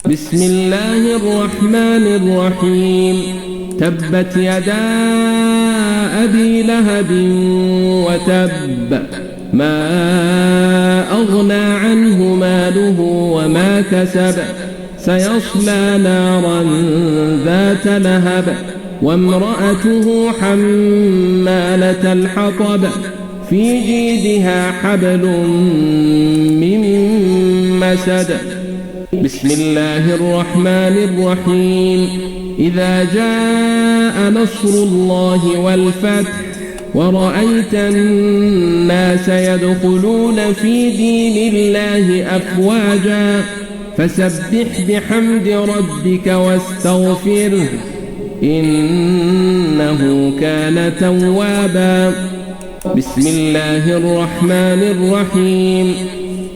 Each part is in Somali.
بسم الله الرحمن الرحيم. تبت يدا أبي لهب وتب، ما أغنى عنه ماله وما كسب، سيصلى نارا ذات لهب، وامرأته حمالة الحطب، في جيدها حبل من مسد. بسم الله الرحمن الرحيم. إذا جاء نصر الله والفتح، ورأيت الناس يدخلون في دين الله أفواجا، فسبح بحمد ربك واستغفره، إنه كان توابا. بسم الله الرحمن الرحيم.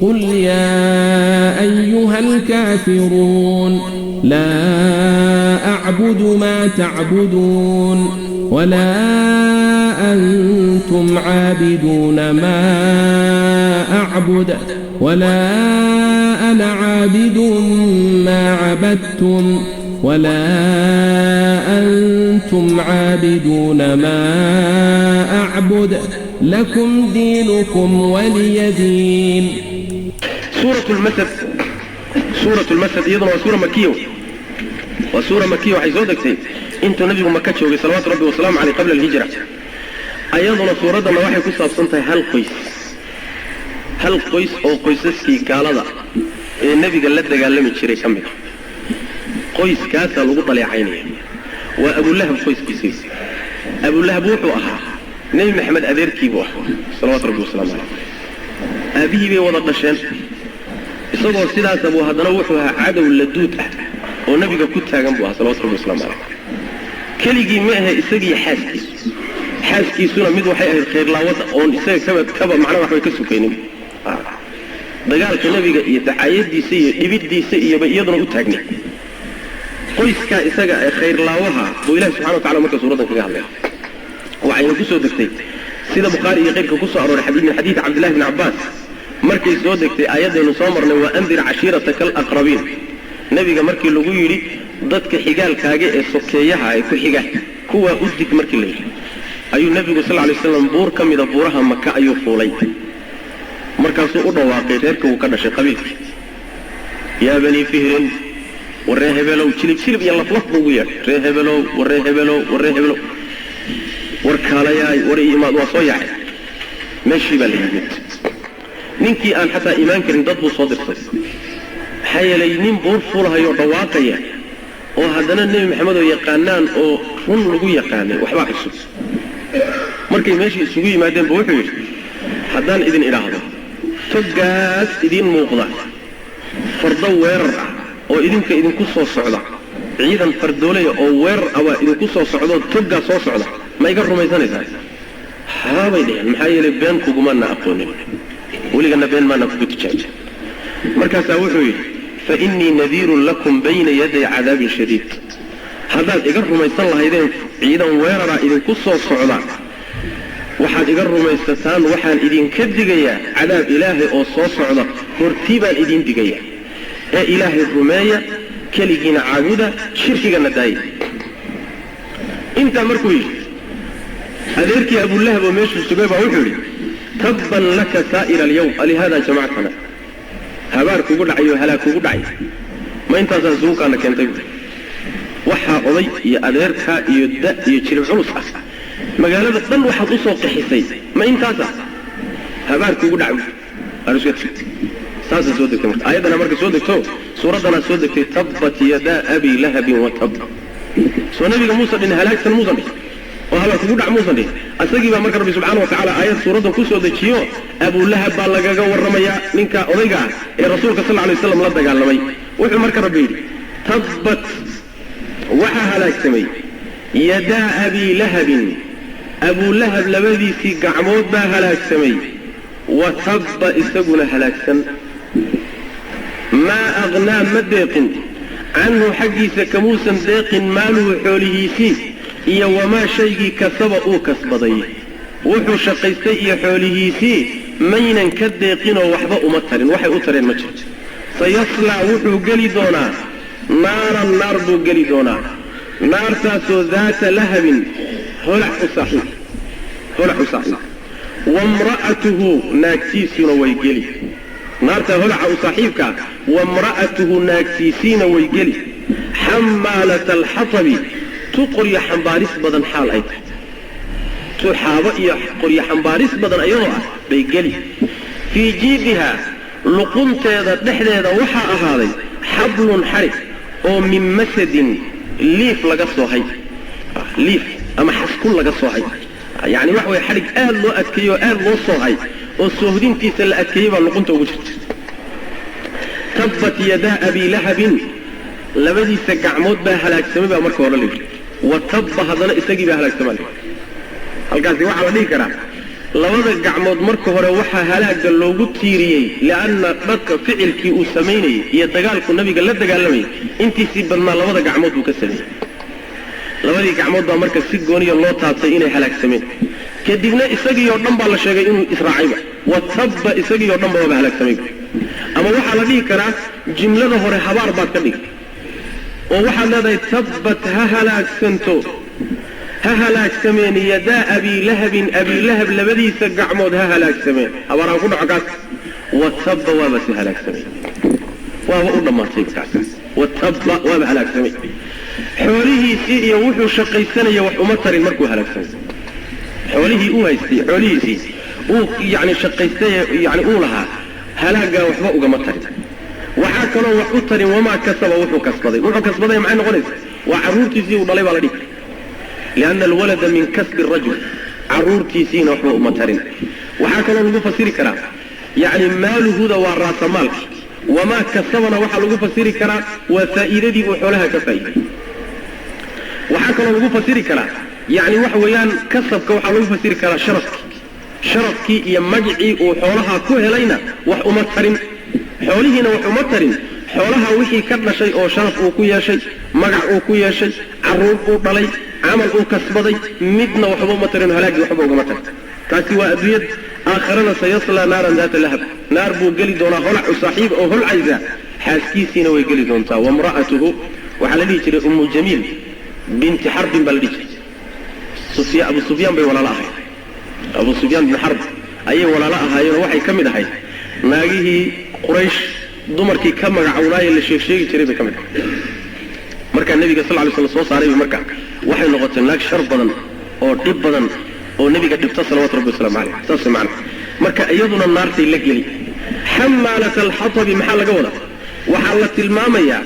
قل يا أيها الكافرون، لا أعبد ما تعبدون، ولا أنتم عابدون ما أعبد، ولا أنا عابد ما عبدتم، ولا أنتم عابدون ما أعبد، لكم دينكم ولي دين. سورة المسد، سورة المسد iyaduna waa suura makiyo, waa suura makiyo. Waxay soo degtay intuu nabigu Maka joogay, salawaatu rabbi wasalaamu caleyh, qabla alhijra. Ayaduna suuraddana waxay ku saabsan tahay hal qoys, hal qoys oo qoysaskii gaalada ee nebiga la dagaalami jiray ka mid a. Qoyskaasaa lagu dhaleecaynaya, waa Abulahab qoyskiisii. Abulahab wuxuu ahaa Nebi Maxamed adeerkii buu ahaa, salawaatu rabbi wasalaamu caleyh. Aabihii bay wada dhasheen. Isagoo sidaasa buu haddana wuxuu ahaa cadow laduud ah oo nebiga ku taagan buu ahaa, salawatu rabbi waslamu caleyh. Keligii ma ahe, isagii xaaskiisu. Xaaskiisuna mid waxay ahayd khayrlaawada oon isaga kaba macnaha waxbay ka sukaynin. Dagaalka nebiga iyo dacaayadiisa iyo dhibiddiisa iyoba iyaduna u taagnay. Qoyskaa isaga ee khayrlaawaha buu Ilahi subxana wa tacala marka suuraddan kaga hadlaya. Waxayna ku soo degtay, sida Bukhaari iyo keyrka ku soo arooray, min xadiidi Cabdillahi bni Cabbaas. Markay soo degtay aayaddaynu soo marnay, wa andir cashiirataka alaqrabiin, nebiga markii lagu yidhi dadka xigaalkaaga ee sokeeyaha ee ku xiga kuwaa u dig, markii la yidhi, ayuu nebigu sal lay slam buur ka mida buuraha Maka ayuu fuulay. Markaasuu u dhawaaqay reerka uu ka dhashay, qabiilkii: "Yaa banii Fihrin, warree hebelow." Jilib jilib iyo laflaf buu ugu yeedhay: "Ree hebelow, warree hebelow, warree hebelow, war kaalayaay, war ii imaad." Waa soo yaacay, meeshii baa la yimid. Ninkii aan xataa iimaan karin dad buu soo dirtay, maxaa yeelay nin buur fuulahayoo dhawaaqaya oo haddana Nebi Maxamed oo yaqaanaan oo run lagu yaqaanay, waxbaa cusub. Markay meeshii isugu yimaadeen ba wuxuu yidhi: "Haddaan idin idhaahdo toggaas idiin muuqda fardo weerar ah oo idinka idinku soo socda, ciidan fardoolaya oo weerar ah waa idinku soo socdaoo toggaa soo socda, ma iga rumaysanaysaa?" "Haabay," dheheen, "maxaa yeelay been kugumaana aqoonin, weligana been maana kugu tijaabin." Markaasaa wuxuu yidhi: "Fa innii nadiirun lakum bayna yaday cadaabin shadiid. Haddaad iga rumaysan lahaydeen ciidan weeraraa idinku soo socda, waxaad iga rumaysataan waxaan idinka digayaa cadaab Ilaahay oo soo socda. Hortii baan idiin digayaa ee Ilaahay rumeeya, keligiina caabuda, shirkigana daaya." Intaa markuu yidhi, adeerkii Abulahab oo meeshuu sugay baa wuxuu yidhi: "Tabban laka saa'ira alyawm, alihaada jamactana? Habaar kugu dhacay oo halaag kugu dhacay, ma intaasaa suuqaana keentay buui? Waxaa oday iyo adeerkaa iyo da iyo jilib culus ah magaalada dhan waxaad u soo qixisay, ma intaasa? Habaar kugu dhacay." Saasaa soo degtay marka aayaddana. Marka soo degto suuraddanaa soo degtay, tabbat yadaa abi lahabin wa tab. Soo nabiga muusan dhihin halaagsan, muusan dhihin oo habaar kugu dhac muusan dhihin. Asagii baa marka Rabbi subxaana wa tacala aayad suuraddan ku soo dejiyo. Abulahab baa lagaga warramayaa, ninka odayga ah ee rasuulka sal lay waslam la dagaalamay. Wuxuu marka Rabbi yidhi: tabbat, waxaa halaagsamay, yadaa abi lahabin, Abulahab labadiisii gacmood baa halaagsamay, wa tabba, isaguna halaagsan. Maa aqnaa, ma deeqin, canhu xaggiisa kamuusan deeqin, maaluhu xoolihiisii iyo wamaa shaygii kasaba uu kasbaday, wuxuu shaqaystay iyo xoolihiisii maynan ka deeqinoo waxba uma tarin, waxay u tareen ma jirto. Sayaslaa, wuxuu geli doonaa. Naaran naar buu geli doonaa, naartaasoo daata lahabin holac u saaxiib, holac u saaxiib. Wamra'atuhu naagtiisuna way geli, naartaa holaca u saaxiibkaa. Wamra'atuhu naagtiisiina way geli, xamaalata alxatabi tu qoryo xambaaris badan xaal ay tahay, tu xaabo iyo qoryo xambaaris badan iyadoo ah bay geli. Fii jiidihaa luqunteeda dhexdeeda waxaa ahaaday xablun xarig oo min masadin liif laga soohay, liif ama xaskul laga soohay. Yacni waxa weye xadhig aad loo adkeeyey oo aad loo soohay oo soohdintiisa la adkeeyey baa luqunta ugu jirta. Tabbat yadaa abii lahabin, labadiisa gacmood baa halaagsamay baa marka hore la yidhi. Wa tabba, haddana isagii baa halaagsamaa la yidhi. Halkaasi waxaa la dhihi karaa labada gacmood marka hore waxaa halaagga loogu tiiriyey lianna dharka ficilkii uu samaynayey iyo dagaalku nabiga la dagaalamayay intiisii badnaa labada gacmood buu ka sameeyey. Labadii gacmood baa marka si gooniya loo taabtay inay halaagsameen. Kadibna isagii oo dhan baa la sheegay inuu israacayba. Wa tabba, isagii oo dhan ba waaba halaagsamayba. Ama waxaa la dhihi karaa jimlada hore habaar baad ka dhigtay oo waxaad leedahay tabbat ha halaagsanto, ha halaagsameen yadaa abii lahabin, abii lahab labadiisa gacmood ha halaagsameen, habaar ha ku dhaco kaas. Wa tabba, waaba si halaagsamay, waaba u dhammaatay kaas. Wa tabba, waaba halaagsamay. Xoolihiisii iyo wuxuu shaqaysanaya wax uma tarin markuu halaagsamay. Xoolihii uu haystay, xoolihiisii uu yani shaqaystay, yani uu lahaa, halaaggaa waxba ugama tarin. Waxaa kaloo wax u tarin wamaa kasaba, wuxuu kasbaday. Wuxuu kasbaday maxay noqonaysa? Waa carruurtiisii uu dhalay baa la dhihi kara, lianna alwalada min kasbi rajul. Carruurtiisiina waxba uma tarin. Waxaa kaloo lagu fasiri karaa yacni maaluhuda waa raasamaalka, wamaa kasabana waxaa lagu fasiri karaa waa faa'iidadii uu xoolaha ka faa'iiday. Waxaa kaloo lagu fasiri karaa yacni waxa weeyaan kasabka waxaa lagu fasiri karaa sharafkii, sharafkii iyo magicii uu xoolaha ku helayna wax uma tarin, xoolihiina wax uma tarin. Xoolaha wixii ka dhashay oo sharaf uu ku yeeshay, magac uu ku yeeshay, carruur uu dhalay, camal uu kasbaday, midna waxba uma tarin, halaagii waxba ugama tarin. Taasi waa adduunyad. Aakharana sayaslaa naaran daata lahab, naar buu geli doonaa holac u saaxiib oo holcaysa, xaaskiisiina way geli doontaa. Wamra'atuhu waxaa la dhihi jiray Ummu Jamiil binti Xarbin baa la dhihi jiray. Abu Sufyaan bay walaalo ahayd, Abu Sufyaan bin Xarb ayay walaalo ahaayeenoo waxay ka mid ahayd naagihii Quraysh dumarkii ka magacownaaye la sheegsheegi jiray bay ka mid ahayd. Markaa nebiga sal ly slam soo saaray bay markaa waxay noqotay naag shar badan oo dhib badan oo nebiga dhibta salawatu rabbi waslamu caleyh. Saas macana. Marka iyaduna naartay la geli. Xamaalata alxatabi maxaa laga wadaa? Waxaa la tilmaamayaa,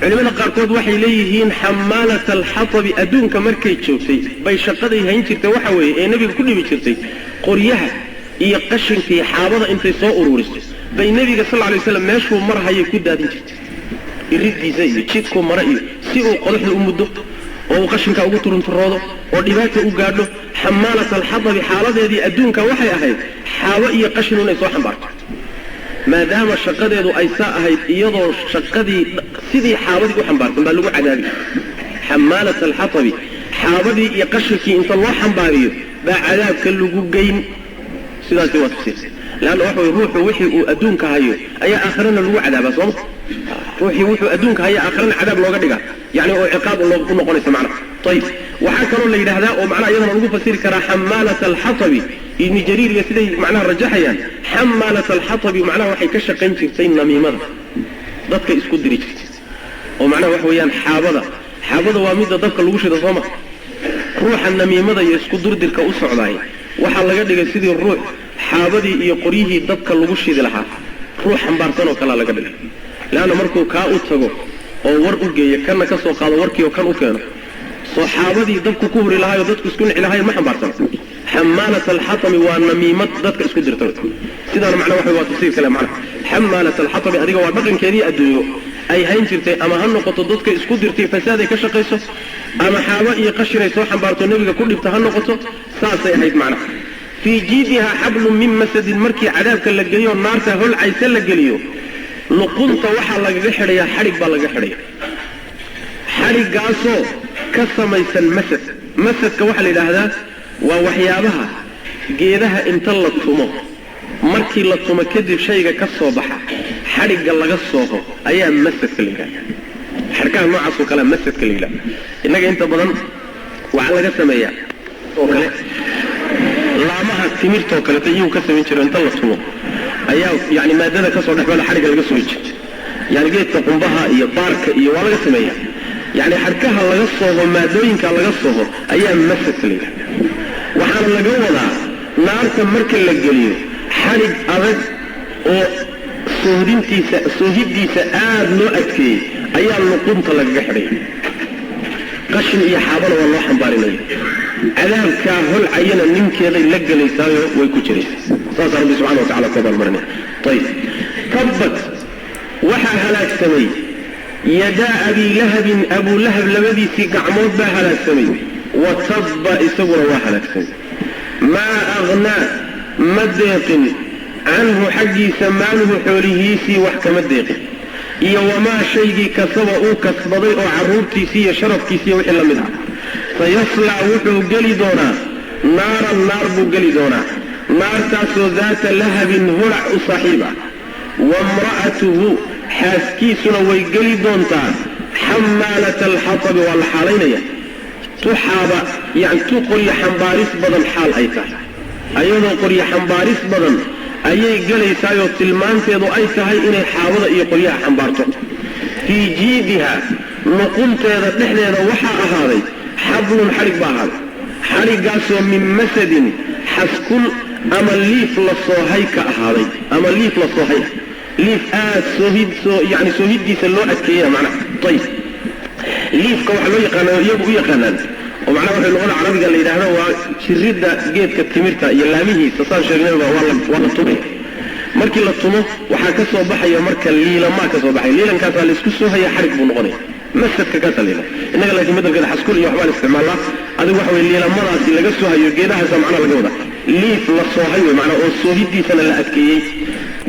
culimada qaarkood waxay leeyihiin xamaalata alxatabi adduunka markay joogtay bay shaqaday hayn jirtay waxa weeye ee nebiga ku dhibi jirtay qoryaha iyo qashinka iyo xaabada intay soo uruuriso bay nebiga sal lay slam meeshuu marhayay ku daadin jirtay, iridiisa iyo jidkuu mara iyo si uu qodaxda u muddo oo uu qashinka ugu turunturoodo oo dhibaata u gaadho. Xamaalata alxatabi xaaladeedii adduunka waxay ahayd xaabo iyo qashin inay soo xambaarto. Maadaama shaqadeedu ay saa ahayd, iyadoo shaqadii sidii xaabadii u xambaarsan baa lagu cadaabi. Xamaalata alxatabi, xaabadii iyo qashinkii inta loo xambaariyo baa cadaabka lagu geyn. Sidaasi waa tafsiir, leanna waxa way ruuxu wixii uu adduunka hayo ayaa aakharana lagu cadaabaa, sooma? Ruuxii wuxuu adduunka haya aakharana cadaab looga dhigaa, yani oo ciqaab u noqonaysa macnaha. Ayib, waxaa kaloo la yidhaahdaa oo macnaha iyadana lagu fasiri karaa xamaalata alxatabi, Ibni Jariir iyo siday macnaha rajaxayaan, xamaalata alxatabi macnaha waxay ka shaqayn jirtay namiimada, dadka isku diri jirtay oo macnaha waxa weeyaan xaabada, xaabada waa midda dabka lagu shido, sooma? Ruuxa namiimada iyo isku durdirka u socdaay waxaa laga dhigay sidii ruux xaabadii iyo qoryihii dabka lagu shidi lahaa ruux xambaarsan oo kalea laga dhigay. Leanna markuu kaa u tago oo war u geeyo, kanna ka soo qaado warkii oo kan u keeno, soo xaabadii dabku ku huri lahaayoo dadku isku nici lahayen ma xambaarsana. Xamaalata alxatabi waa namiimad dadka isku dirta. Sidaana macnaha waxa waa tafsiir kale macnaha. Xamaalata alxatabi adiga waa dhaqankeedii adduunyo ay hayn jirtay, ama ha noqoto dadka isku dirtay fasaaday ka shaqayso, ama xaabo iyo qashinay soo xambaarto nebiga ku dhibta ha noqoto, saasay ahayd macnaha. Fii jiidihaa xablun min masadin, markii cadaabka la geliyo naarta holcaysa la geliyo, luqunta waxaa lagaga xidhayaa xadhig baa lagaga xidhaya, xadhiggaasoo ka samaysan masad. Masadka waxaa la yidhaahdaa waa waxyaabaha geedaha inta la tumo, markii la tumo kadib shayga ka soo baxa xadhigga laga sooho ayaa masadka la yidhahdaa. Xadhkaha noocaas oo kale masadka la yidhaha. Innaga inta badan waxaa laga sameeyaa oo kale laamaha timirtoo kaleeto iyuu ka samayn jiro, inta la tumo ayaa yani maadada kasoo dhexbada xadhigga laga soo jiro. Yani geedka qumbaha iyo baarka iyo waa laga sameeya. Yani xadhkaha laga sooho, maadooyinka laga sooho ayaa masadka la yidhaha. Waxaana laga wadaa naarta marka la geliyo xadhig adag oo soohdintiisa soohiddiisa aada loo adkeeyey ayaa luqunta lagaga xidhaya, qashin iyo xaabana waa loo xambaarinaya, cadaabkaa holcayana ninkeeday la gelaysaayo way ku jiraysaa. Saasaa rabbi subxana wa tacala ku abaalmarinaya. Ayib, tabbat waxaa halaagsamay yadaa abii lahabin, abuu lahab labadiisii gacmood baa halaagsamay, wa tabba isaguna waa halaagsamay. Maa aghnaa ma deeqin canhu xaggiisa maaluhu xoolihiisii wax kama deeqin, iyo wamaa shaygii kasaba uu kasbaday oo carruurtiisii iyo sharafkiisiiyo wixii la mid ah. Sayaslaa wuxuu geli doonaa naaran, naar buu geli doonaa, naartaasoo daata lahabin holac u saaxiib ah. Wamra'atuhu xaaskiisuna way geli doontaa xamaalata alxatabi, waa la xaalaynaya, tuxaaba yani tu qoryo xambaaris badan xaal ay tahay, ayadoo qoryo xambaaris badan ayay gelaysaayoo tilmaanteedu ay tahay inay xaabada iyo qoryaha xambaarto. Fii jiidiha luqunteeda dhexdeeda waxaa ahaaday xablun, xadhig baa ahaaday, xadhiggaasoo min masadin xaskul ama liif la soohay ka ahaaday, ama liif la soohay, liif aad soohid soo yani soohiddiisa loo adkeeya macnaha. Ayib, liifka waxaa loo yaqaana iyagu u yaqaanaan oo macnaha waxay luqada carabiga la yidhaahdo waa jiridda geedka timirta iyo laamihiisa, saan sheegnayba waa la tumay. Markii la tumo waxaa ka soo baxaya marka liilamaa ka soo baxaya, liilankaasaa la isku soohaya, xadhig buu noqonaya, masadka kaasaa la yidhahda. Innaga laakiin bedelkeeda xaskul iyo waxbaa la isticmaalaa. Adigu waxa weye liilamadaasi laga soohayo geedahaasa macnaha laga wadaa, liif la soohay wey macnaa oo soohiddiisana la adkeeyey.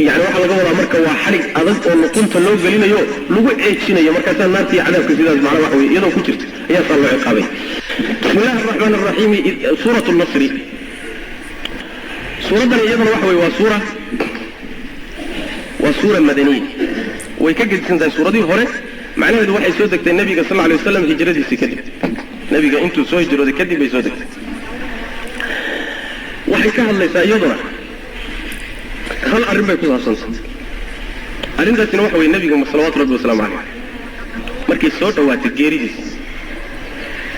Yani waxaa laga wadaa marka waa xadhig adag oo luqunta loo gelinayo lagu ceejinayo, markaasaa naarta iyo cadaabka sidaas macnaa waxa weye iyadoo ku jirta ayaa saa loo ciqaabay. Bismi illahi araxmaan araxiim. Suurat nasri, suuraddan iyaduna waxa weye waa suura madaniya, way ka gedisan tahay suuradihii hore. Macnaheedu waxay soo degtay nebiga sal alay waslam hijradiisii kadib, nebiga intuu soo hijrooday kadib bay soo degtay. Waxay ka hadlaysaa iyaduna hal arrin bay ku saabsantahay. Arrintaasina waxa weye nebiga salawaatu rabbi wasalaamu caleyh markay soo dhowaatay geeridiis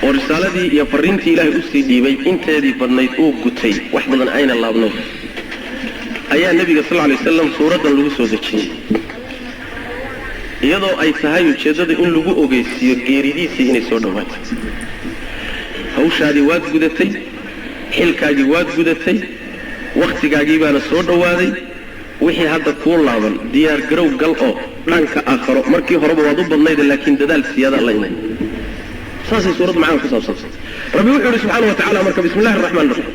oo risaaladii iyo fariintii ilaahay usii dhiibay inteedii badnayd uu gutay, wax badan ayna laabno, ayaa nebiga sal alay wasalam suuraddan lagu soo dejiyey, iyadoo ay tahay ujeeddada in lagu ogeysiiyo geeridiisii inay soo dhowaatay. Hawshaadii waad gudatay, xilkaagii waad gudatay, wakhtigaagii baana soo dhowaaday, wixii hadda kuu laaban diyaar garow gal oo dhanka aakharo. Markii horeba waad u badnayda, laakiin dadaal siyaada la imay. Saasay suuraddu macnaha ku saabsantay. Rabbi wuxuu yidhi subxaana wa tacala marka bismi illahi araxmaan iraxiim: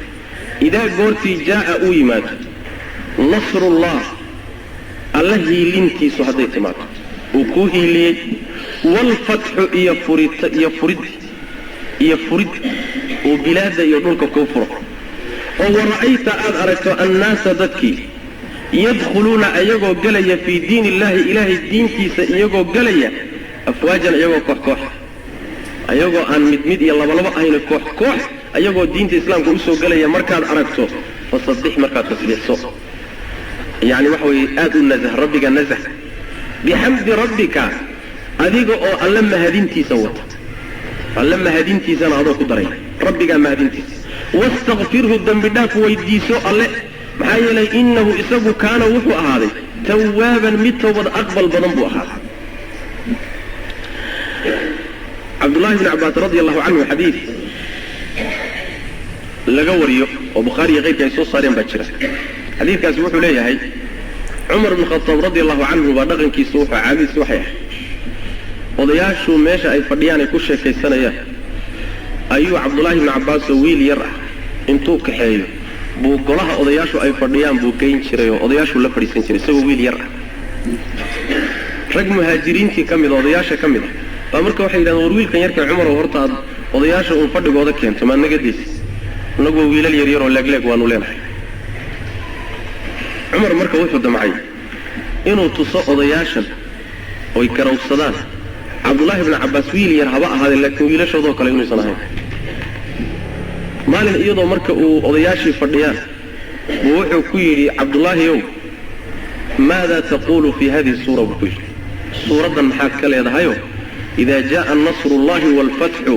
idaa goortii jaa'a uu yimaado nasrullah, alla hiilintiisu hadday timaado uu kuu hiiliyey, waalfatxu iyo furit iyo furid iyo furid uu bilaadda iyo dhulka kuu furo, oo wara'ayta aad aragto annaasa dadkii yadkhuluuna ayagoo gelaya fii diin illahi ilaahay diintiisa iyagoo gelaya, afwaajan iyagoo koox koox, ayagoo aan mid mid iyo labalabo ahayna koox koox ayagoo diinta islaamka usoo gelaya markaad aragto, fasabbix markaad tasbiixso, yani waxa weeye aada u nasah rabbiga, nasah bixamdi rabbika, adiga oo alla mahadintiisa wata, alla mahadintiisana adoo ku daray rabbigaa mahadintiisa, wastakfirhu dembi dhaaf weydiiso alle, maxaa yeelay innahu isagu kaana wuxuu ahaaday tawaaban mid towbad aqbal badan buu ahaaday. Cabdullahi bni cabbaas radi allahu canhu xadiid laga wariyo oo bukhaari iyo keyrka ay soo saareen baa jira. Xadiidkaasi wuxuu leeyahay Cumar bn Khataab radi allahu canhu baa dhaqankiisu wuxuu caadadiisu waxay ahayd odayaashu meesha ay fadhiyaan ay ku sheekaysanayaan ayuu Cabdullaahi bni Cabbaas oo wiil yar ah intuu kaxeeyo buu golaha odayaashu ay fadhiyaan buu geyn jiray oo odayaashuu la fadhiisan jiray isagoo wiil yar ah. Rag muhaajiriintii ka mid a odayaasha ka mid ah baa marka waxay yidhahdeen, war wiilkan yarka Cumarow horta aad odayaasha uun fadhigooda keento maad naga daysa, annagoo wiilal yaryar oo leegleeg waanu leenahay. Cumar marka wuxuu damcay inuu tuso odayaashan oy garawsadaan Cabdullaahi ibnu Cabbaas wiil yar haba ahaadee laakiin wiilashoodoo kale inuusan ahayn. Maalin iyadoo marka uu odayaashii fadhiyaan buu wuxuu ku yidhi Cabdullaahi ow, maada taquulu fii hadihi suura buu ku yidhi, suuraddan maxaad ka leedahayo idaa jaaa nasrullahi waalfatxu,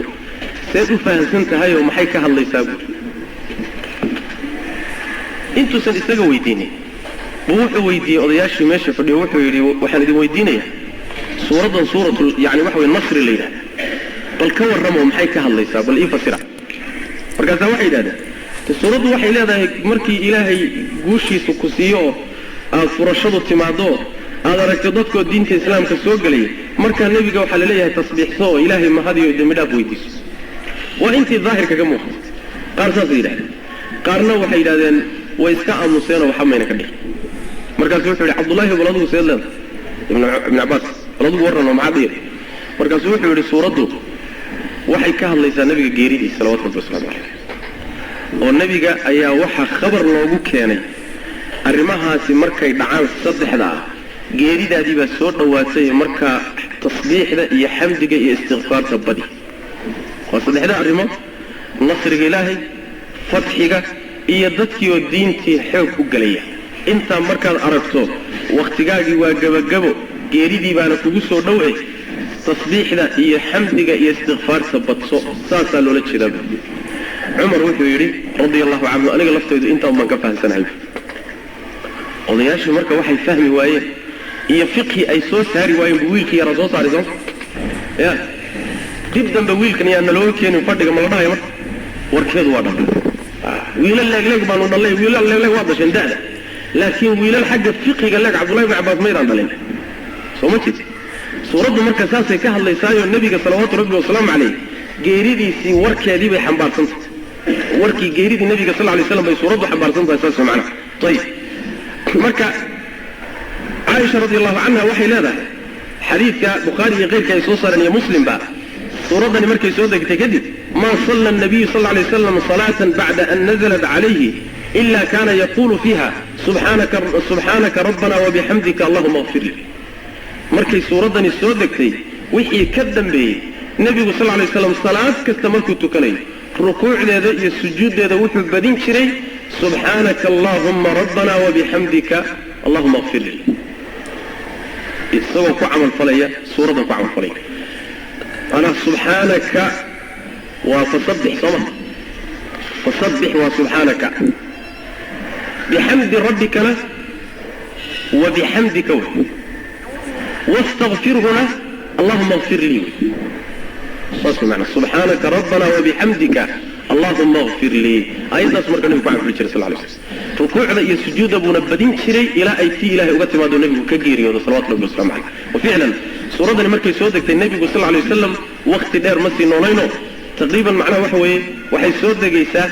seed u fahamsan tahayoo maxay ka hadlaysaa buuri. Intuusan isaga weydiinin buu wuxuu weydiiyey odayaashii meesha fadhiyo, wuxuu yidhi waxaan idin weydiinayaa suuraddan suuratul yani waxa way nasri la yidhahda, bal ka warramo maxay ka hadlaysaa, bal ii fasira. Markaasaa waxay yidhahdeen suuraddu waxay leedahay markii ilaahay guushiisa ku siiyo oo aada furashadu timaado aada aragto dadkoo diinta islaamka soo gelaya, markaa nebiga waxaa la leeyahay tasbiixso oo ilaahay mahadiyo dembi dhaaf weydiiso. Waa intii daahirka ka muuqatay. Qaar saasay yidhahdeen, qaarna waxay yidhahdeen way iska aamuseenoo waxba mayna ka dhixin. Markaasuu wuxuu yidhi Cabdullaahi bal adugu seed leedahay, ibnu Cabbaas bal adugu warran oo maxaad dhihi. Markaasuu wuxuu yidhi suuraddu waxay ka hadlaysaa nebiga geeridiisa salawatu rabbi wasalaamu caleyh, oo nebiga ayaa waxaa khabar loogu keenay arrimahaasi markay dhacaan saddexda ah geeridaadii baa soo dhowaatay, markaa tasbiixda iyo xamdiga iyo istikfaarta badi. Waa saddexda arrimood, nasriga ilaahay, fatxiga iyo dadkii oo diintii xoog u gelaya. Intaa markaad aragto wakhtigaagii waa gebagabo, geeridii baana kugu soo dhowe, tasbiixda iyo xamdiga iyo istikfaarta badso, saasaa loola jeedaa. Cumar wuxuu yidhi radia allahu canhu, aniga laftaydu intaan baan ka fahamsanahay. Odayaashii marka waxay fahmi waayeen iyo fiqhi ay soo saari waayeen buu wiilkii yaraa soo saaray. Sooma ya dib dambe wiilkan yaa nalooga keenin fadhiga ma la dhahayo. Marka warkeedu waa dhan wiilal leegleeg baanu dhallay, wiilal leegleeg waa dasheen da'da, laakiin wiilal xagga fiqhiga leeg Cabdullahi ibn Cabbaas maydaan dhalin. Soo ma jeed suuraddu marka saasay ka hadlaysaayo nebiga salawaatu rabbi wasalaamu caleyh geeridiisii warkeedii bay xambaarsan tahay, warkii geeridii nebiga sal lay slam bay suuraddu xambaarsan tahay, saas macnaha. Ayib, marka Caaisha radi allahu canha waxay leedahay xadiidka Bukhaari iyo keyrka ay soo saareen iyo Muslimba, suuraddani markay soo degtay kadib, maa salla nabiyu sal lay waslam salaatan bacda an nazalat calayhi ila kana yaqulu fiiha subxaanaka rabbana wabixamdika allahuma اغfir lii. Markay suuraddani soo degtay wixii ka dambeeyey nebigu sal lay slam salaad kasta markuu tukanayo rukuucdeeda iyo sujuuddeeda wuxuu badin jiray subxaanaka allahuma rabbana wabixamdika allahuma اغfir lii, isagoo ku camalfalaya suuraddan ku camalfalaya. Manaa subxaanaka waa fasabbix, sooma fasabbix waa subxaanaka, bixamdi rabbikana wa bixamdika wey, wastakfirhuna allahuma اغfir lii wey, saas wey maanaa subxaanaka rabbana wabixamdika allahuma اغfir lii. Ayaddaas marka nebigu ku camalfali jiray sal lay slam, rukuucda iyo sujuudda buuna badin jiray ilaa ay tii ilahay uga timaado nebigu ka geeriyoodo salawatu rabbi waslamu caleyh. Wa ficlan suuraddani markay soo degtay nebigu sal lay wasalam wakhti dheer ma sii noolayno, taqriiban macnaha waxa weeye waxay soo degaysaa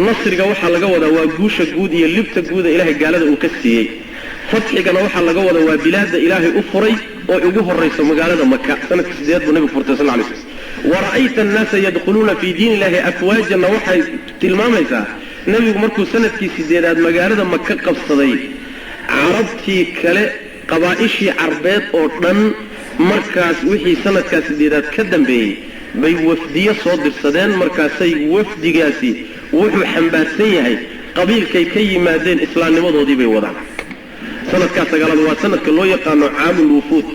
nasriga waxaa laga wadaa waa guusha guud iyo libta guuda ilaahay gaalada uu ka siiyey, fatxigana waxaa laga wadaa waa bilaadda ilaahay u furay oo ugu horrayso magaalada Maka, sanadkii sideed buu nebigu furtay sal lay slam. Wara'ayta annaasa yadkhuluuna fii diin illahi afwaajanna waxay tilmaamaysaa nebigu markuu sanadkii sideedaad magaalada Maka qabsaday, carabtii kale qabaa'ishii carbeed oo dhan markaas wixii sanadkaa sideedaad ka dambeeyey bay wafdiyo soo dirsadeen. Markaasay wafdigaasi wuxuu xambaarsan yahay qabiilkay ka yimaadeen islaamnimadoodii bay wadaan. Sanadkaa sagaalaad waa sanadka loo yaqaano caamul wufuud,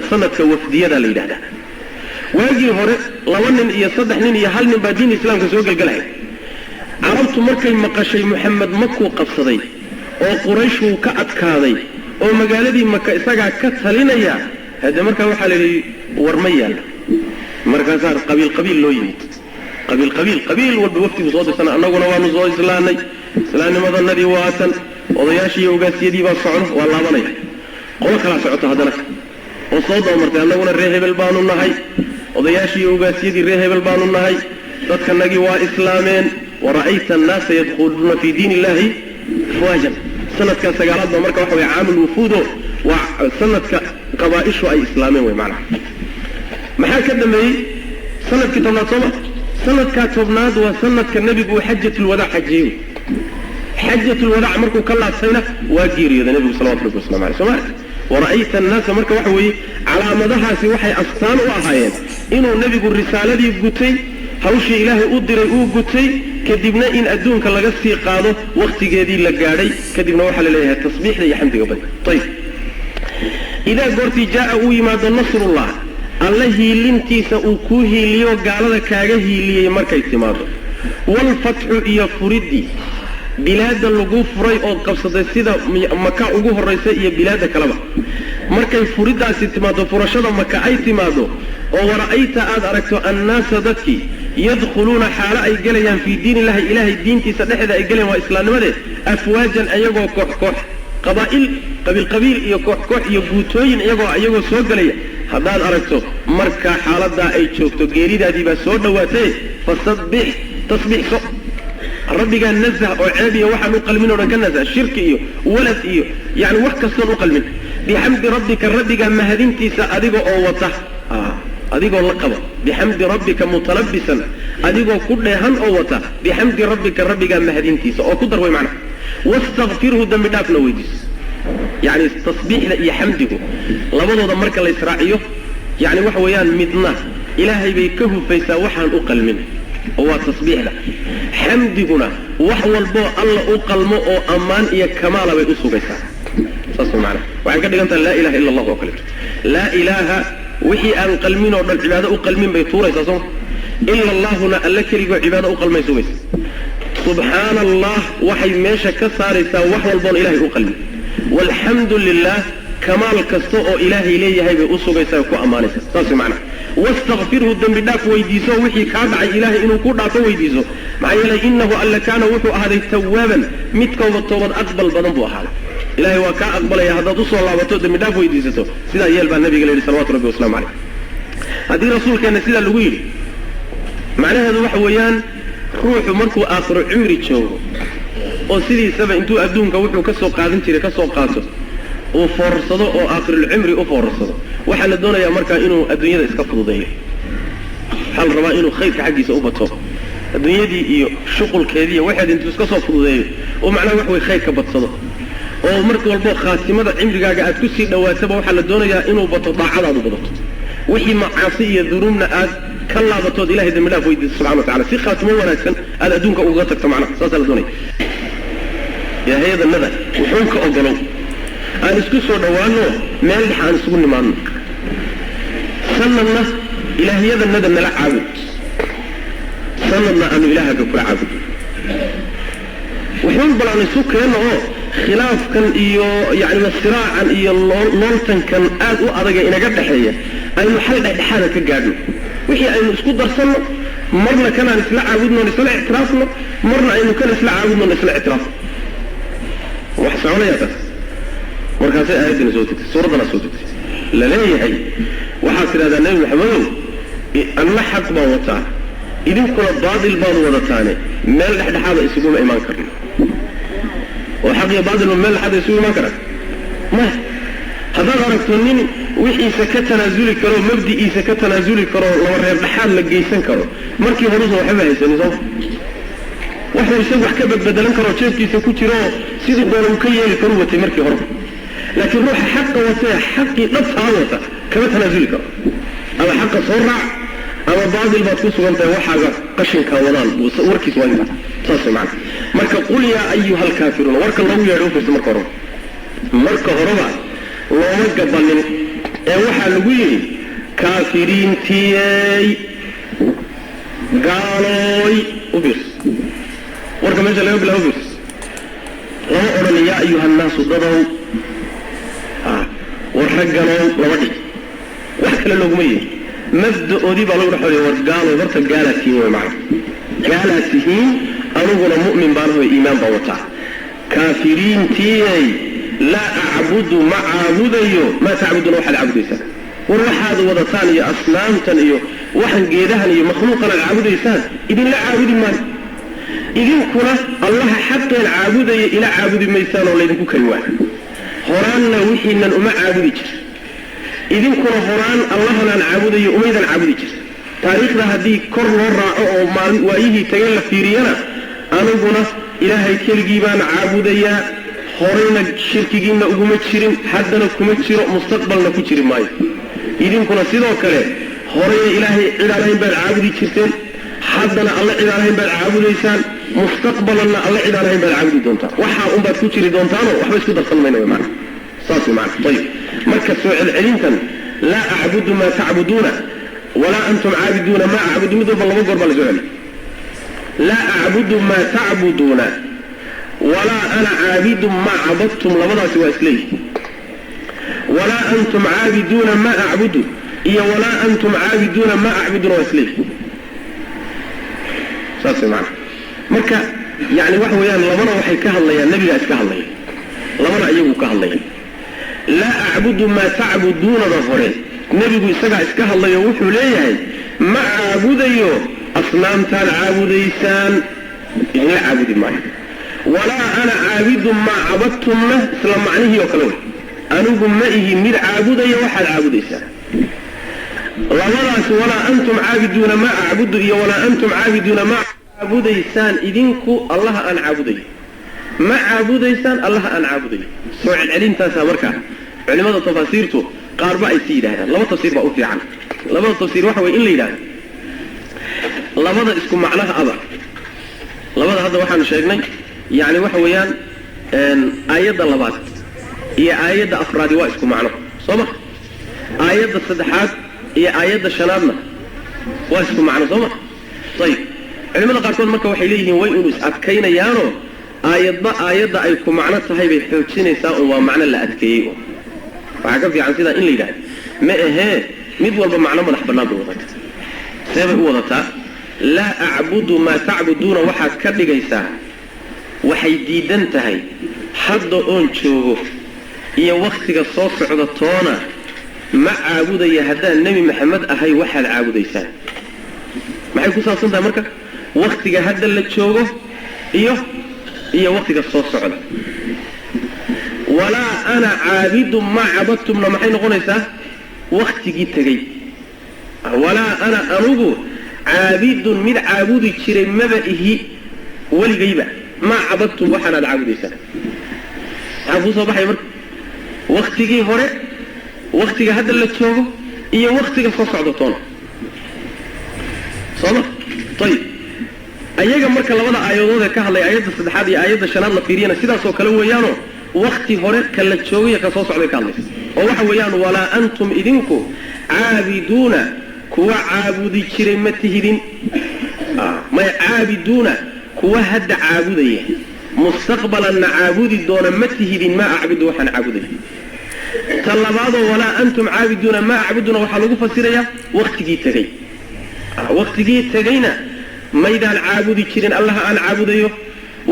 sanadka wafdiyadaa la yidhahdaa. Waagii hore 2 nin iyo 3 nin iyo 1 nin baa diin islaamka soo gelgelahay. Carabtu markay maqashay Moxamed makuu qabsaday oo Quraysh wuu ka adkaaday oo magaaladii Maka isagaa ka talinaya, haddee markaa waxaa la yidhi war ma yaallo. Markaasaa qabiil qabiil loo yimid, qabiil qabiil, qabiil walba wafdigu soo dirsana, annaguna waanu soo islaanay, islaamnimadanadii waatan, odayaashii iyo ogaasyadii baa socdo, waa laabanaya. Qolo kalaa socoto haddana oo soo dabamartay, annaguna reer hebel baanu nahay, odayaashii iyo ogaasyadii reer hebel baanu nahay, dadkanagii waa islaameen. Wara'ayta annaasa yadkhuluuna fii diin illahi afwaajan. Sanadkaa sagaalaad baa marka waxa weye caamul wufuudo, waa sanadka qabaa'ishu ay islaameen wey macnaha. Maxaa ka dambeeyey? Sanadkii tobnaad, sooma sanadkaa tobnaad waa sanadka nebigu uu xajatulwadaac xajiyey wey. Xajatulwadaac markuu ka laabtayna waa geeriyooday nebigu salawatu rabbi waslamu aleyh, soo ma Wara'ayta annaasa, marka waxa weeye calaamadahaasi waxay astaan u ahaayeen inuu nebigu risaaladii gutay, hawshii ilaahay u diray uu gutay, kadibna in adduunka laga sii qaado wakhtigeedii la gaadhay. Kadibna waxaa la leeyahay tasbiixda iyo xamdiga badi. Ayib, idaa goortii jaa'a uu yimaado nasrullah, alla hiilintiisa uu kuu hiiliyo gaalada kaaga hiiliyey markay timaado, waalfatxu iyo furiddii bilaadda lagu furay ood qabsatay sida Maka ugu horraysa iyo bilaadda kaleba, markay furiddaasi timaado, furashada Maka ay timaado, oo wara'ayta aad aragto annaasa dadkii yadkhuluuna xaalo ay gelayaan fii diin illahi, ilaahay diintiisa dhexdeeda ay gelayaan, waa islaamnimadee, afwaajan iyagoo koox koox, qabaa'il, qabiil qabiil iyo koox koox iyo guutooyin iyagoo soo gelaya haddaad aragto, markaa xaaladaa ay joogto geeridaadii baa soo dhowaatay. Fasabbix, tasbiixso, rabbigaa nasah oo ceeb iyo waxaan u qalmin o dhan ka nasah, shirki iyo walad iyo yani wax kastoon u qalmin. Bixamdi rabbika, rabbigaa mahadintiisa adiga oo wata, adigoo la qaba, bixamdi rabbika mutalabisan, adigoo ku dheehan oo wata, bixamdi rabbika, rabbigaa mahadintiisa oo ku dar way macnaha. Wastakfirhu, dembi dhaafna weydiiso. Yacni tasbiixda iyo xamdigu labadooda marka la israaciyo, yacni waxa weeyaan midna ilaahay bay ka hufaysaa waxaan u qalmin oo waa tasbiixda, xamdiguna wax walboo alla u qalmo oo ammaan iyo kamaala bay u sugaysaa. Saas way macnaha, waxay ka dhigan tahay laa ilaha illa allah oo kaleeto. Laa ilaaha wixii aan qalmin oo dhan cibaado u qalmin bay tuuraysaa, sooma? Ila allahuna alla keligoo cibaado u qalmay sugaysa. Subxaana allah waxay meesha ka saaraysaa wax walboon ilahay u qalmin. Walxamdu lilah kamaal kasta oo ilaahay leeyahay bay u sugaysaa oo ku ammaanaysaa. Saas way macnaha. Wastakfirhu, dembi dhaaf weydiiso, wixii kaa dhacay ilaahay inuu ku dhaafo weydiiso, maxaa yeelay innahu alla kaana wuxuu ahaaday tawaaban, mid kooba toobad aqbal badan buu ahaaday. Ilahay waa kaa aqbalaya haddaad usoo laabato dembi dhaaf weydiisato. Sidaa yeel baa nabiga la yidhi salawatu rabbi waslamu caleyh. Haddii rasuulkeenna sidaa lagu yidhi, macnaheedu waxa weeyaan ruuxu markuu aakhiro cimri joogo oo sidiisaba intuu adduunka wuxuu ka soo qaadan jiray ka soo qaato uu foorarsado oo aakhirulcimri u foorarsado, waxaa la doonayaa markaa inuu adduunyada iska fududeeyo. Waxaa la rabaa inuu khayrka xaggiisa u bato, adduunyadii iyo shuqulkeedii iyo waxeed intuu iska soo fududeeyo oo macnaha wax way khayrka badsado, oo marka walbo khaatimada cimrigaaga aad kusii dhowaataba waxaa la doonayaa inuu bato daacadaadu badato, wixii macaasi iyo dunuubna aad ka laabatood ilahay dambi dhaaf weydiiso subxana wa tacala, si khaatimo wanaagsan aad adduunka ugaga tagto. Macnaha saasaa la doonaya. Ilaahayadanada wuxuun ka ogolow aan isku soo dhowaano, meel dhex aan isugu nimaadno. Sanadna ilaahyadanada nala caabud, sanadna aanu ilaahaga kula caabud. Wuxuun bal aan isu keenno oo khilaafkan iyo yacni siraacan iyo looltankan aad u adaga inaga dhexeeya aynu xal dhexdhexaada ka gaadhno. Wixii aynu isku darsanno, marna kanaan isla caabudno on isla ictiraafno, marna aynu kan isla caabudno on isla ictiraafno. Wax soconaya taas? Markaasay aayaddana soo degtay, suuraddana soo degtay, la leeyahay waxaad tidhahdaa nebi Maxamedow, anna xaq baan wataa, idinkuna baatil baad wadataane, meel dhexdhexaada isuguma imaan karno. Oo xaq iyo baatilba meel dhexaada isugu imaan karaan maya. Haddaad aragto nin wixiisa ka tanaasuli karo, mabdi'iisa ka tanaasuli karo, laba reer dhexaad la geysan karo, markii horuusan waxba haysanin, sooma? Waxuu isagu wax ka badbedelan karoo jeebkiisa ku jiro sidii doona uu ka yeeli karu watay markii hore. Laakiin ruuxa xaqa watee xaqii dhabtaa wata kama tanaasuli karo. Ama xaqa soo raac ama baatil baad ku sugan tahay, waxaaga qashinkaa wadaan warkiis waa intaa. Saas way macana. Marka qul yaa ayuha alkaafiruun, warka loogu yeedho u fiirsa. Marka horeba, marka horeba looma gabanin ee waxaa lagu yidhi kaafiriintiyey, gaalooy. U fiirsa warka meesha laga bilaa, u fiirsa. Lama odhan yaa ayuha annaasu, dadow, war ragganow, lama dhig, wax kale looguma yeedhi. Mabda'oodii baa lagu dhex war gaaloy, horta gaalaad tihiin way macana, gaalaad tihiin, aniguna mu'min baan aho, iimaan baan wataa. Kaafiriintiyey, laa acbudu ma caabudayo, maa tacbuduuna waxaad caabudaysaan. War waxaad wadataan iyo asnaamtan iyo waxan geedahan iyo makhluuqan aad caabudaysaan idinla caabudi maayo, idinkuna allaha xaqeen caabudaya ila caabudi maysaan oo laydinku kari waa. Horaanna wixiinan uma caabudi jir, idinkuna horaan allahanaan caabudayo umaydan caabudi jir. Taariikhda haddii kor loo raaco oo maalin waayihii tageen la fiiriyana, aniguna ilaahay keligii baan caabudayaa, Horeyna shirkigiinna uguma jirin, haddana kuma jiro, mustaqbalna ku jiri maayo. Idinkuna sidoo kale horeyna ilaahay cid aan ahayn baad caabudi jirteen, haddana alle cid aan ahayn baad caabudaysaan, mustaqbalanna alle cid aan ahayn baad caabudi doontaan. Waxaa unbaad ku jiri doontaanoo waxba isku darsan mayna, maana saas wey maana. Ayib, marka soo celcelintan laa acbudu maa tacbuduuna walaa antum caabiduuna maa acbudu, mid walba laba goor baa la soo celiy. Laa acbudu maa tacbuduuna walaa ana caabidu maa cabadtum, labadaasi waa isleeyihi. Walaa antum caabiduuna maa acbudu iyo walaa antum caabiduuna maa acbuduna waa isleeyihi, saas way maana. Marka yani waxa weeyaan labana waxay ka hadlayaan nebigaa iska hadlaya, labana iyagu ka hadlaya. Laa acbudu maa tacbuduunada hore nebigu isagaa iska hadlayo, wuxuu leeyahay ma caabudayo asnaamtaan caabudaysaan, idinla caabudi maayo. Walaa ana caabidu maa cabadtumna isla macnihii oo kale wey, anigu ma ihi mid caabudaya waxaad caabudaysaan. Labadaas walaa antum caabiduuna maa acbudu iyo walaa antum caabiduuna maa caabudaysaan, idinku allaha aan caabudayo ma caabudaysaan, allaha aan caabudayo. Soo celcelintaasaa markaa culimada tafaasiirtu qaarba ay si yidhahdaan. Laba tafsiir baa u fiican. Labada tafsiir waxa weye in la yidhahdo labada isku macnaha aba. Labada hadda waxaanu sheegnay yani waxa weeyaan aayadda labaad iyo aayadda afraadi waa isku macno, soo ma? Aayadda saddexaad iyo aayadda shanaadna waa isku macno, soo ma? Ayib, culimada qaarkood marka waxay leeyihiin way inu is adkaynayaanoo aayadba aayadda ay ku macno tahay bay xoojinaysaa, un waa macno la adkeeyey. Un waxaa ka fiican sidaa in la yidhahdo ma ahee, mid walba macno madax bannaan bay wadataa. See bay u wadataa? Laa acbudu maa tacbuduuna waxaad ka dhigaysaa waxay diidan tahay hadda oon joogo iyo wakhtiga soo socda toona ma caabudaya haddaan nebi Maxamed ahay waxaad caabudaysaan. Maxay ku saabsan tahay marka? Wakhtiga hadda la joogo iyo wakhtiga soo socda. Walaa ana caabidu maa cabadtumna maxay noqonaysaa? Wakhtigii tegey. Walaa ana anugu caabidun mid caabudi jiray maba ihi weligayba maa cabadtum waxaanaad caabudaysaan. Maxaa kuu soo baxay marka? Wakhtigii hore, wakhtiga hadda la joogo iyo wakhtiga soo socda toona, soo ma? Ayib, ayaga marka labada aayadood ee ka hadlay aayadda saddexaad iyo aayadda shanaad la fiiriyana sidaasoo kale weeyaanoo wakhti hore ka la joogaya ka soo socday ka hadlaysa, oo waxa weeyaan walaa antum idinku caabiduuna kuwa caabudi jiray ma tihidin, may caabiduuna kuwa hadda caabudaya mustaqbalanna caabudi doona ma tihidin maa acbudu waxaan caabudaya. Ta labaadoo walaa antum caabiduuna maa acbuduna waxaa lagu fasirayaa wakhtigii tegey. Wakhtigii tegeyna maydaan caabudi jirin allaha aan caabudayo,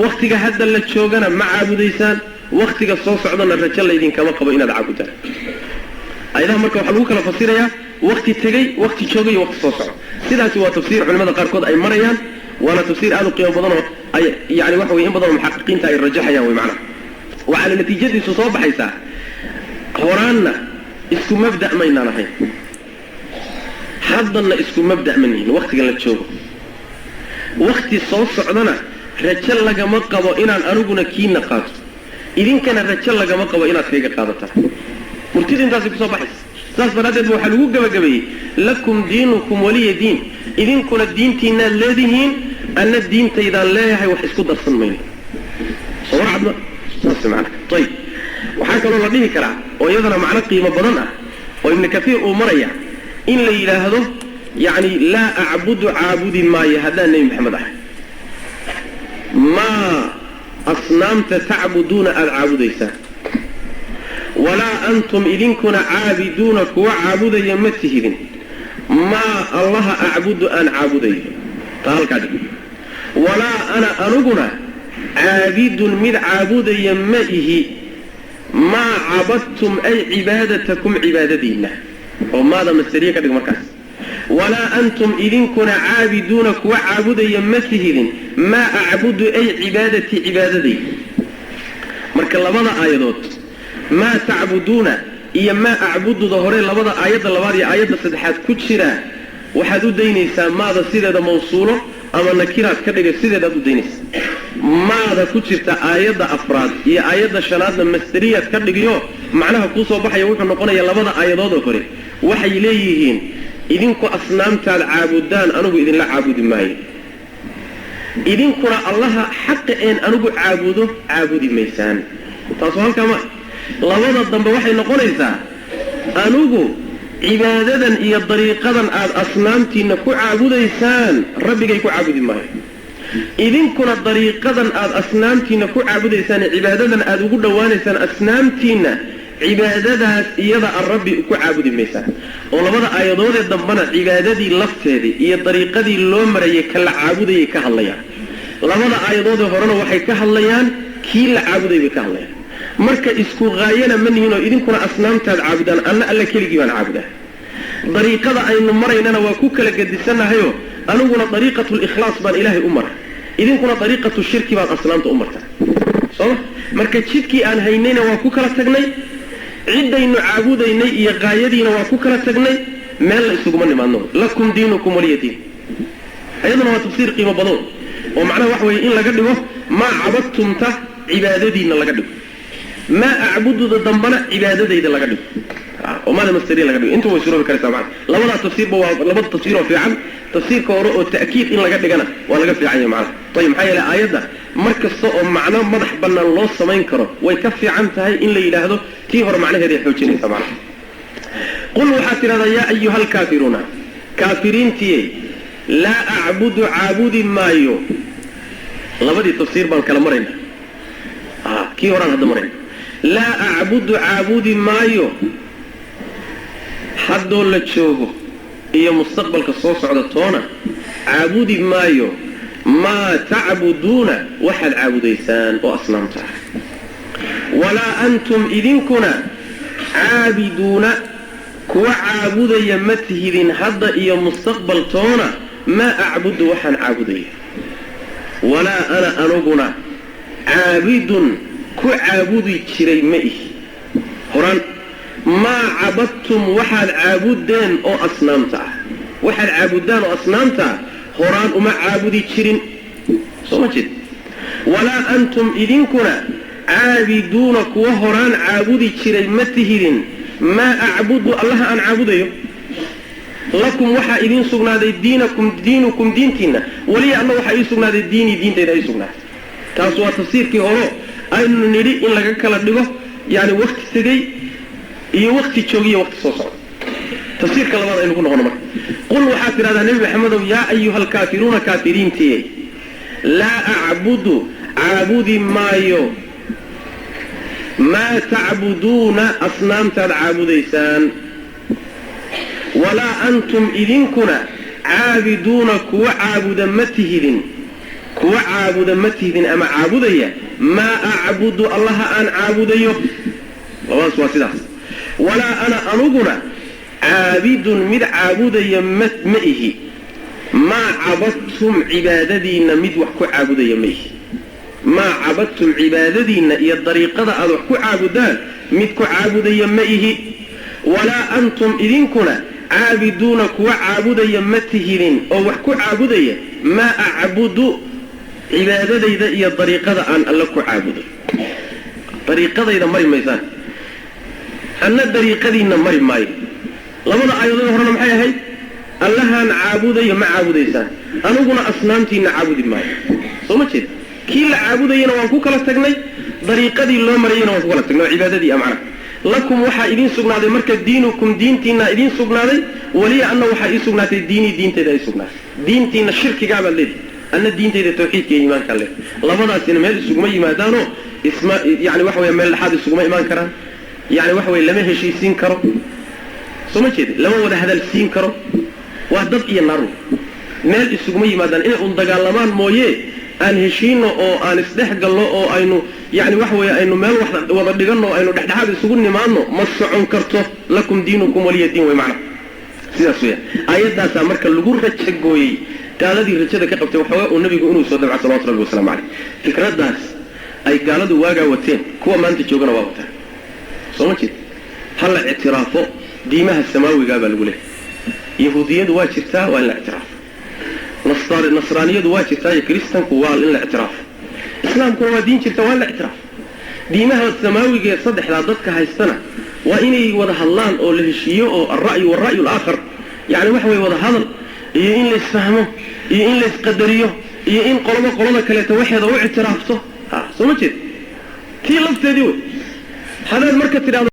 wakhtiga hadda la joogana ma caabudaysaan, wakhtiga soo socdana rajo laydinkama qabo inaad caabudaan. Ayadaha marka waxaa lagu kala fasirayaa wakhti tegey, wakhti joogay iyo wakhti soo socda. Sidaasi waa tafsiir culimada qaarkood ay marayaan, waana tafsiir aada u qiimo badanoo ay yani waxa weye in badanoo muxaqiqiinta ay rajaxayaan wey macnaha. Waxaana natiijadiisu soo baxaysaa horaanna isku mabda' maynaan ahayn, haddanna isku mabda' ma nihin wakhtigan la joogo, wakhti soo socdana rajo lagama qabo inaan aniguna kiina qaato, idinkana rajo lagama qabo inaad kayga qaadataan. Murtida intaasay kusoo baxaysa. Saas daraaddeed ba waxaa lagu gebagabeeyey lakum diinukum waliya diin, idinkuna diintiinaad leedihiin anna diintaydaan leeyahay, wax isku darsan mayno. Soo warcadma saas macana. Ayib, waxaa kaloo la dhihi karaa oo iyadana macno qiimo badan ah oo Ibnu Kathiir uu maraya in la yidhaahdo yacni laa acbudu caabudi maayo haddaan nebi Maxamed ahay maa asnaamta tacbuduuna aada caabudaysaan, walaa antum idinkuna caabiduuna kuwa caabudaya ma tihidin maa allaha acbudu aan caabudayo, taa halkaa dhig. Walaa ana anuguna caabidun mid caabudaya ma ihi maa cabadtum ay cibaadatakum cibaadadiinna, oo maada masderiye ka dhig markaas. Walaa antum idinkuna caabiduuna kuwa caabudaya ma tihidin maa acbudu ay cibaadatii cibaadadayda. Marka labada aayadood maa tacbuduuna iyo maa acbududa hore labada aayadda labaad iyo aayadda saddexaad ku jira waxaad u daynaysaa maada sideeda mawsuulo ama nakiraad ka dhigay sideedaad u daynaysaa. Maada ku jirta aayadda afraad iyo aayadda shanaadna masderiyaad ka dhigiyo, macnaha kuu soo baxaya wuxuu noqonayaa labada aayadoodoo hore waxay leeyihiin idinku asnaamtaad caabudaan anigu idinla caabudi maayo, idinkuna allaha xaqa een anigu caabudo caabudi maysaan. Taasoo halkaa ma labada dambe waxay noqonaysaa anigu cibaadadan iyo dariiqadan aada asnaamtiinna ku caabudaysaan rabbigay ku caabudi maayo, idinkuna dariiqadan aada asnaamtiinna ku caabudaysaan ee cibaadadan aada ugu dhowaanaysaan asnaamtiinna cibaadadaas iyada a rabbi ku caabudi maysaan. Oo labada aayadoodee dambena cibaadadii lafteedii iyo dariiqadii loo marayay ka la caabudayay ka hadlayaan. Labada aayadoodee horena waxay ka hadlayaan kii la caabuday bay ka hadlayaan. Marka isku haayana ma nihinoo idinkuna asnaamtaad caabudaan, anna alla keligii baan caabudaa. Dariiqada aynu maraynana waa ku kala gedisannahayo, aniguna dariiqatu likhlaas baan ilaahay u mara, idinkuna dariiqatu shirki baad asnaamta u martaa. Sooma marka jidkii aan haynayna waa ku kala tagnay, ciddaynu caabudaynay iyo qaayadiina waa ku kala tagnay, meel la isuguma nimaadno. Lakum diinukum waliya diin. Iyaduna waa tafsiir qiimo badan oo macnaha waxa weeye in laga dhigo maa cabadtumta cibaadadiinna laga dhigo, maa acbududa dambana cibaadadayda laga dhigo, oo maada masdariya laga dhigo. Inta way suroobi karaysaa macna. Labadaa tafsiirba waa labada tafsiir oo fiican. Tafsiirka hore oo ta'kiid in laga dhigana waa laga fiican yahay macnaha. Ayib, maxaa yeelay aayadda mar kasta oo macno madax bannaan loo samayn karo way ka fiican tahay in la yidhaahdo tii hore macnaheeday xoojinaysaa macnaha. Qul waxaad tidhahdaa yaa ayuha alkaafiruuna, kaafiriintiyey, laa acbudu caabudi maayo. Labadii tafsiir baan kala maraynaa, kii horaan hadda marayna. Laa acbudu caabudi maayo haddoo la joogo iyo mustaqbalka soo socda toona caabudi maayo maa tacbuduuna waxaad caabudaysaan oo asnaamta ah, walaa antum idinkuna caabiduuna kuwa caabudaya ma tihidin hadda iyo mustaqbal toona maa acbudu waxaan caabudaya, walaa ana anuguna caabidun ku caabudi jiray ma ihi horaan maa cabadtum waxaad caabudeen oo asnaamta ah, waxaad caabudaan oo asnaamta ah horaan uma caabudi jirin. Soo ma jeed? Walaa antum idinkuna caabiduuna kuwa horaan caabudi jiray ma tihidin maa acbudu allaha aan caabudayo. Lakum waxaa idiin sugnaaday diinakum diinukum diintiinna, weliya anna waxaa ii sugnaaday diinii diintayda ii sugnaaday. Taas waa tafsiirkii horo aynu nidhi in laga kala dhigo yani wakti tegey iyo wakti joogiyo wakti soo socda. Tafsiirka labaad aynu ku noqono marka. Qul waxaad tidhahdaa nebi maxamedow yaa ayuha alkaafiruuna kaafiriintiye, laa acbudu caabudi maayo maa tacbuduuna asnaamtaad caabudaysaan, walaa antum idinkuna caabiduuna kuwa caabuda ma tihidin, kuwa caabuda ma tihidin ama caabudaya maa acbudu allaha aan caabudayo. Labadaas waa sidaas. Walaa ana anuguna caabidun mid caabudaya ma ihi maa cabadtum cibaadadiinna mid wax ku caabudaya ma ihi, maa cabadtum cibaadadiinna iyo dariiqada aada wax ku caabudaan mid ku caabudaya ma ihi, walaa antum idinkuna caabiduuna kuwa caabudaya ma tihidin oo wax ku caabudaya maa acbudu cibaadadayda iyo dariiqada aan alle ku caabuday. Dariiqadayda mari maysaan, anna dariiqadiinna mari maayo. Labada aayadood horena maxay ahayd? Allahaan caabudayo ma caabudaysaan, aniguna asnaamtiinna caabudi maayo. Soo ma jeed? Kii la caabudayana waan ku kala tagnay, dariiqadii loo marayana waan ku kala tagnay oo cibaadadii a macnaha. Lakum waxaa idiin sugnaaday marka diinukum diintiinna idiin sugnaaday, weliya anna waxaa ii sugnaatay diinii diintayda ii sugnaatay. Diintiinna shirkigaabaad leedihi, anna diintayda tawxiidka iyo iimaankaa leedahay. Labadaasina meel isuguma yimaadaanoo isma yani waxa weya meel dhexaad isuguma imaan karaan, yani waxa weye lama heshiisiin karo. Soo ma jeedi? Lama wada hadalsiin karo. Waa dab iyo naar, meel isuguma yimaadaan. Inay un dagaalamaan mooye aan heshiino oo aan isdhex galno oo aynu yani waxa weeye aynu meel wada dhiganno o aynu dhexdhexaad isugu nimaadno ma socon karto. Lakum diinukum waliya diin way macna. Sidaas weya aayaddaasaa marka lagu rajagooyey gaaladii rajada ka qabtay waxoogaa uu nabigu inuu soo dabca salawatu rabbi wasalamu caleyh. Fikraddaas ay gaaladu waagaa wateen kuwa maanta joogana waa wataan. Soo ma jeed? Ha la ictiraafo diimaha samaawigaa baa lagu leehay. Yahuudiyadu waa jirtaa, waa in la ictiraafo. Nasraaniyadu waa jirtaa iyo kiristanku waa in la ictiraafo. Islaamkuna waa diin jirta, waa la ictiraaf. Diimaha samaawiga ee saddexdaa dadka haystana waa inay wada hadlaan oo la heshiiyo, oo alra'yu waalra'yu alaakhar, yani waxa weye wada hadal iyo in la isfahmo iyo in la isqadariyo iyo in qoloba qolada kaleeto waxeeda u ictiraafto. Ha, soo ma jeed? Tii lafteedii wey haddaad marka tidhahdo.